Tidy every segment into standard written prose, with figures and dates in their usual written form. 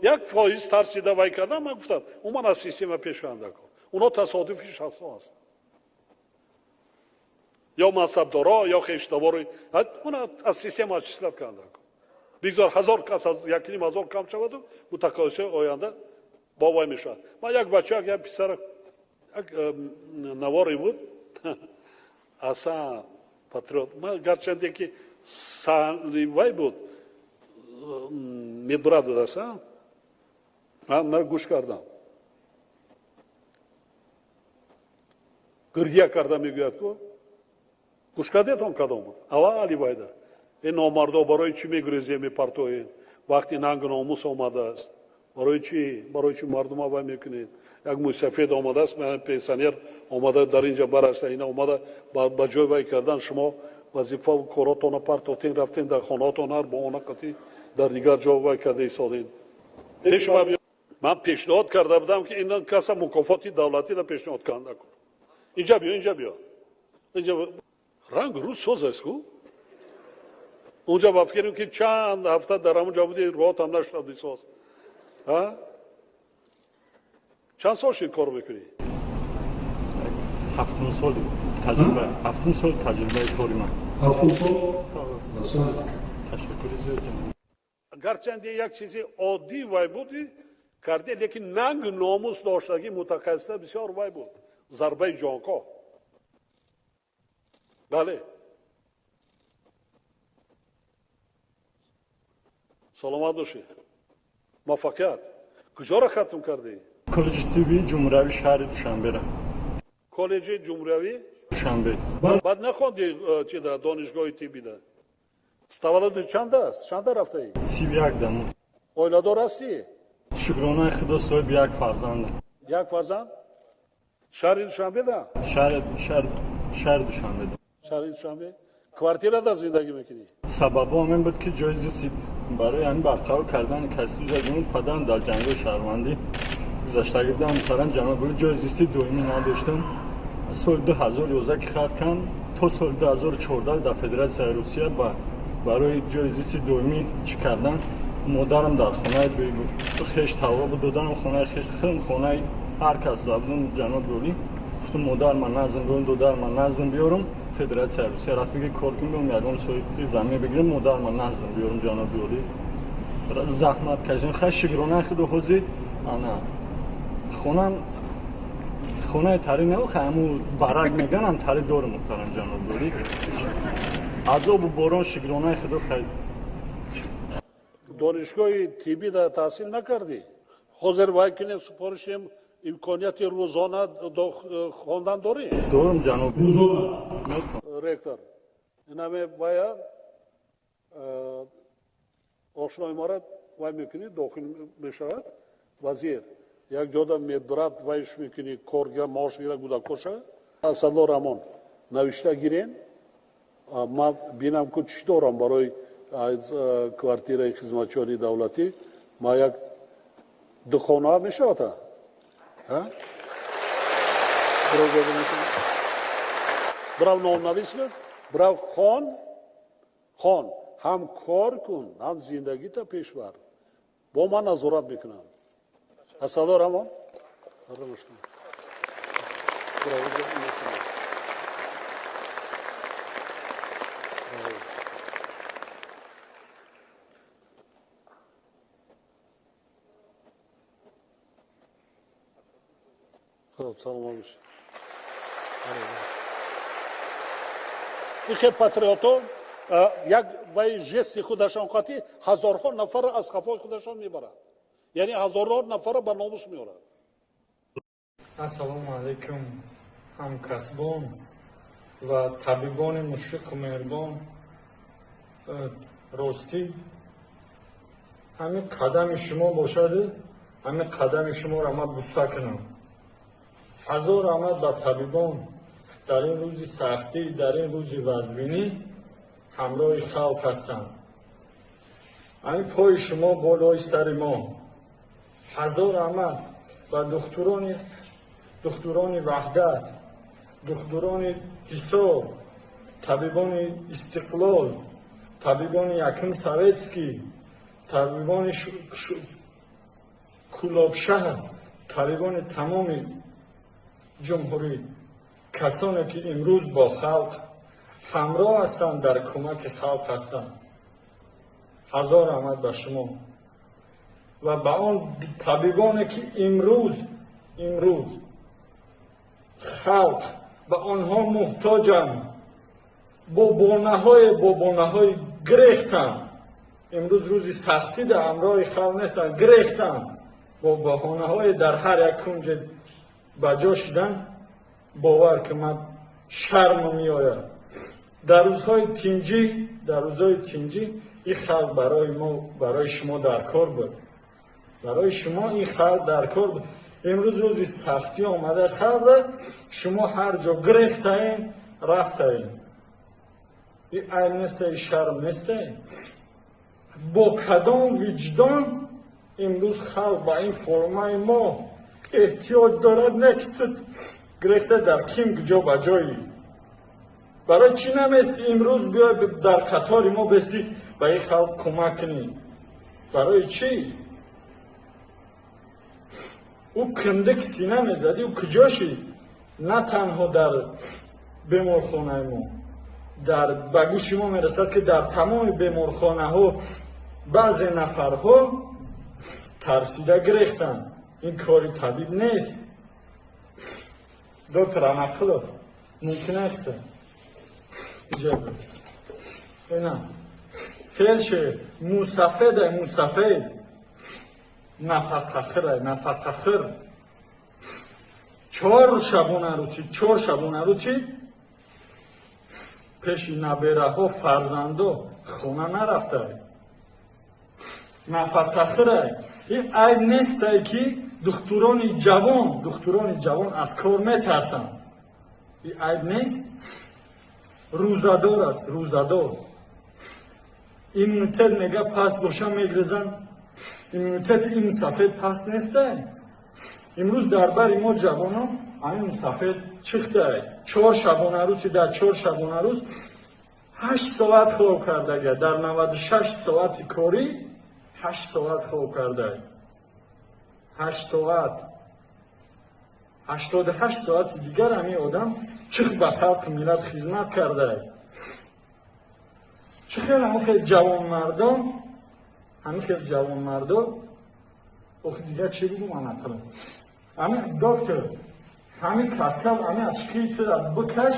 1% тарсида вай кардам, ман гуфтам, уман аз система пешканда кун. Уно тасодуфи шахсҳо ҳастанд. Ё мансабдоро, ё хештабори, уна аз система отчислят карда кун. Бигзор 1000 кас аз 1500 кам шаваду мутақоисаи оянда бо вай мешавад. Ман як бача, як писар, як наворе буд, аса патриот. Ман гарчанде ки вай буд, медбрат буд, ман гӯш кардам. Гирдия карда мегӯяд ку, гӯш кардед он кадом буд? Аввали вайда. Ин номардо барои чӣ мегурезем, мепартоед? Вақти нангу номус омадааст. Барои чӣ? Барои чӣ мардума вай мекунед? Як мӯйсафед омадааст, пенсионер омада дар инҷа барашта, ина омада ба ҷой вай кардан, шумо вазифаву коротонро партофтен, рафтен дар хонаотон, ҳар бо она қатӣ дар дигар ҷо вай карда истодем. Ман пешниҳод карда будам, ки ин каса мукофоти давлатиро пешниҳод карда кун. Инҷа биё, инҷа биё. Инҷа ранг рӯз соз аст ку? Унҷа ба фикрем ки чанд ҳафта дар ҳамон ҷо буди, роҳатам нашуда буди соз. Чанд сол шуд кор мекунӣ? Ҳафтум соли таҷриба, ҳафтум соли таҷрибаи кори ман. Ҳафтум сол? Ташаккури зиёд. Гарчанде як чизи оддӣ вай буди карде, лекин нанг номус доштагӣ мутахассиса бисёр вай буд. Зарбаи ҷонкоҳ. Бале. Саломат бошед. Муваффақият. Куҷоро хатм кардӣ? Коллеҷи тиббии ҷумҳуриявии шаҳри Душанбера. Коллеҷи ҷумҳуриявӣ? Душанбе. Баъд нахондӣ чи да донишгоҳи тиббида? Таваллуди чанд аст? Чанда рафтаӣ? 31 дамо. Оиладор ҳастӣ? Шукронаи Худо, соҳиби як фарзандам. Як фарзанд? Шаҳри Душанбеда? Шаҳри Душанбеда. Шаҳри Душанбе? Квартирада зиндагӣ мекунӣ? Сабабо ҳамин буд, ки ҷои зисти барои ҳамин барқарор кардани касби ҷагон падарам дар ҷангҳои шаҳрвандӣ гузаштагӣ будам, муҳтарам ҷаноби олӣ, ҷои зисти доимӣ надоштам. Соли 2011 ки хат кардам, то соли 2014 дар Федератсияи Русия барои ҷои зисти доимӣ чӣ кардан, модарам дар хонаи хеш тавро буд, додарам хонаи хеш, худам хонаи ҳар кас будам, ҷаноби олӣ. Гуфтам, модар ман наздим биёрам, додар ман наздим биёрам, Федератсияи Русия рафт, бигир кор кун, биём ягон соҳиби замин бигирам, модар ман наздим биёрам, ҷаноби олӣ. Заҳмат кашидам, хай шукронаи Худо, ҳозир ана хонам хонаи тари не, хай ҳамун барак меганам, тари дорам, муҳтарам ҷаноби олӣ. Азобу борон, шукронаи Худо, хай. Донишгоҳи тиббӣ да таҳсил накардӣ? Ҳозир вай кунем, супоришем, имконияти рӯзона хондан дорӣ? Дорам, ҷаноби. Рӯзона. Ректор, инаме бояд ошнои мора вай мекунӣ, дохил мешавад вазир. Як ҷода медбрат вайш мекунӣ, коргар маош гира гудакоша. Асадулло Рамон, навишта гирен, ман бинам ку чӣ дорам барои квартираи хизматчиёни давлатӣ. Ма як ду хона мешавад, а? Бирав номнавис кун, бирав хон, хон, ҳам кор кун, ҳам зиндагита пеш бар. Бо ман назорат мекунам. Асадулло Рамон, хуб, саломат бошед. Ихе патриото як вай жести худашон қатӣ ҳазорҳо нафарро аз қафои худашон мебарад, яъне ҳазорҳо нафарро ба номус меорад. Ассалому алайкум, ҳамкасбон ва табибони мушфиқу меҳрибон. Ростӣ, ҳамин қадами шумо бошаду ҳамин қадами шуморо ман буса кунам. Ҳазор раҳмат ба табибон, дар ин рӯзи сахтӣ, дар ин рӯзи вазбинӣ ҳамроҳи халқ ҳастанд. Ҳамин пои шумо болои сари мо. Ҳазор раҳмат ба духтурони Ваҳдат, духтурони Ҳисор, табибони Истиқлол, табибони якум Советский, табибони Кӯлоб шаҳр, табибони тамоми ҷумҳурӣ, касоне ки имрӯз бо халқ ҳамроҳ ҳастанд, дар кӯмаки халқ ҳастанд. Ҳазор раҳмат ба шумо ва ба он табибоне ки имрӯз халқ ба онҳо муҳтоҷанд, бо бонаҳои гирехтанд. Имрӯз рӯзи сахтӣ дар ҳамроҳи халқ нестанд, гирехтанд, бо баҳонаҳое дар ҳар як кунҷ ба ҷо шудан. Бовар ки ман шарм меояд. Дар рӯзҳои тинҷӣ ин халқ барои мо, барои шумо дар кор буд. Барои шумо ин халқ дар кор буд. Имрӯз рӯзи сахтӣ омада халқ, шумо ҳар ҷо гирехтаем, рафтаем. Ин айб нест, ин шарм нест. Бо кадом виҷдон имрӯз халқ ба ин формаи мо эҳтиёҷ дорад, не ки ту гирехта дар ким куҷо ба ҷои. Барои чӣ намести имрӯз биёй дар қатори мо бести ба ин халқ кӯмак кунӣ? Барои чӣ? Ӯ киндик сина мезадӣ, ӯ куҷо шид? На танҳо дар беморхонаи мо, дар ба гӯши мо мерасад ки дар тамоми беморхонаҳо баъзе нафарҳо тарсида гирехтанд. Ин кори табиб нест. Доктор Анақилов, мумкин аст ина фелшер мусафеда, мусафед нафақахира, нафақахир. 4 шабонарӯз пеши набераҳо, фарзандо хона нарафтай, нафақахирай. Ин айб нестай ки духтурони ҷавон аз кор метарсанд. Ин айб нест. Рӯзадор аст, рӯзадор. Иммунитет мега паст боша мегрезанд. Иммунитети ин мусафед паст нестай. Имрӯз дар бари мо ҷавонон ҳамин мусафед чихтай. 4 шабонарӯз, дар 4 шабонарӯз 8 соат хоб кардага, дар 96 соати корӣ 8 соат хоб карда. 8 соат. 88 соати дигар ҳамин одам чих ба халқи миллат хизмат карда. Чӣ хел ҳамин хел ҷавонмардон, ҳамин хел ҷавонмардо, охи дигар чӣ бигӯм анақилам. Ҳамин доктор, ҳамин каскав, ҳамин ашкии тира бикаш,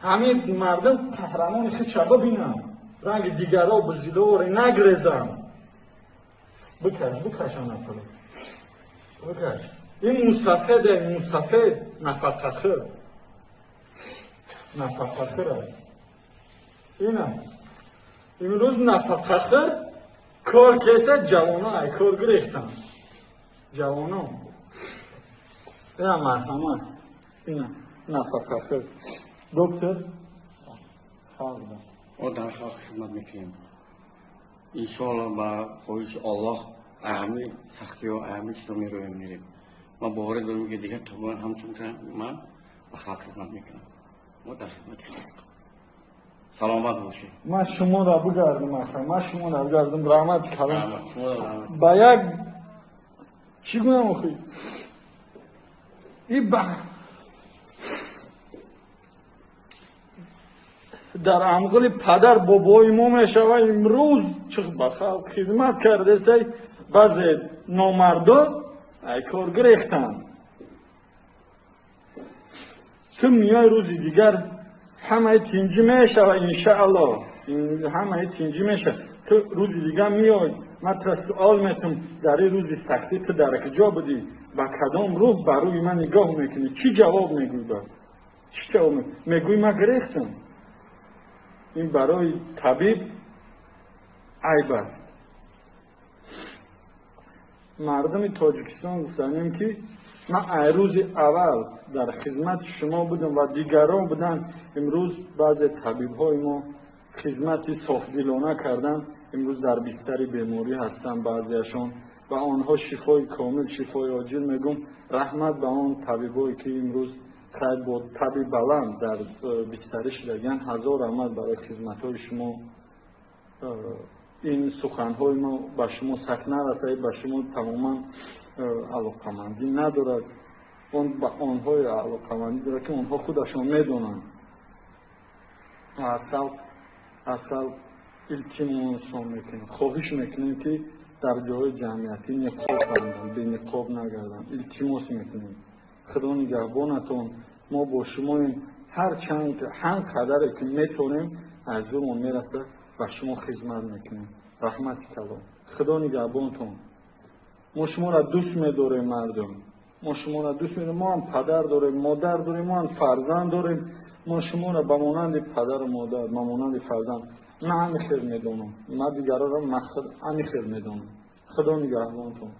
ҳамин мардум қаҳрамони худша бибинанд. Ранги дигаро бузиловори нагрезанд. Бикаш анақилам. Бикаш. Ин мусафеде, мусафед нафақахир. Нафақахир. Ина. Имрӯз нафақахир кор кеса ҷавоно ай кор гирехтанд. Ҷавоно. Ина марҳамат. Ина нафақахир. Доктор халқ. Мо дар халқ хизмат мекунем. Иншоалло ба хоҳиши Аллоҳ ҳами сахтиҳо, ҳами чизо мероем, мерем. Ман боварӣ дорам ки дигар табибон ҳамчун ман ба халқ хизмат мекунам. Мо дар хизмати халқ. Саломат бошед. Ман шуморо бигардам, ака, ман шуморо бигардам, раҳмат калом. Ба як чӣ гӯям охи? И ба дар амғили падар бобои мо мешава имрӯз чих ба халқ хизмат кардесай, баъзе номардо ай кор гирехтанд. Ту миёй рӯзи дигар ҳамаи тинҷӣ мешава, иншаалло, ҳамаи тинҷӣ мешава. Ту рӯзи дигар миёй, ман тура суол метум, дар ин рӯзи сахтӣ ту дар куҷо будӣ? Ба кадом рӯҳ ба рӯи ман нигоҳ мекунӣ? Чӣ ҷавоб мегӯй? Ба чӣ ҷавоб мегӯй? Ман гирехтам. Ин барои табиб айб аст. Мардуми Тоҷикистон гуфтанем ки ман ай рӯзи аввал дар хизмати шумо будам ва дигарон буданд. Имрӯз баъзе табибҳои мо хизмати софдилона карданд, имрӯз дар бистари беморӣ ҳастанд баъзеашон. Ба онҳо шифои комил, шифои оҷил мегӯм. Раҳмат ба он табибое ки имрӯз хайр бо таби баланд дар бистарӣ шудагиянд. Ҳазор раҳмат барои хизматҳои шумо. Ин суханҳои мо ба шумо сахт нарасад, ба шумо тамоман Алоқамандӣ надорад. Он ба онҳое алоқамандӣ дорад, ки онҳо худашон медонанд. Аз халқ илтимосон мекунем, хоҳиш мекунем, ки дар ҷойҳои ҷамъиятӣ ниқоб банданд, бениқоб нагарданд. Илтимос мекунем. Худо нигаҳбонатон, мо бо шумоем. Ҳар чанд, ҳар қадаре ки метавонем, аз зӯрмон мерасад, ба шумо хизмат мекунем. Раҳмати калон, Худо нигаҳбонтон. Мо шуморо дӯст медорем, мардум, мо шуморо дӯст медорем. Мо ҳам падар дорем, модар дорем, мо ҳам фарзанд дорем. Мо шуморо ба монанди падару модар, ба монанди фарзанд, ман ҳами хел медонам. Ман дигароро ҳами хел медонам. Худо нигаҳбонтон.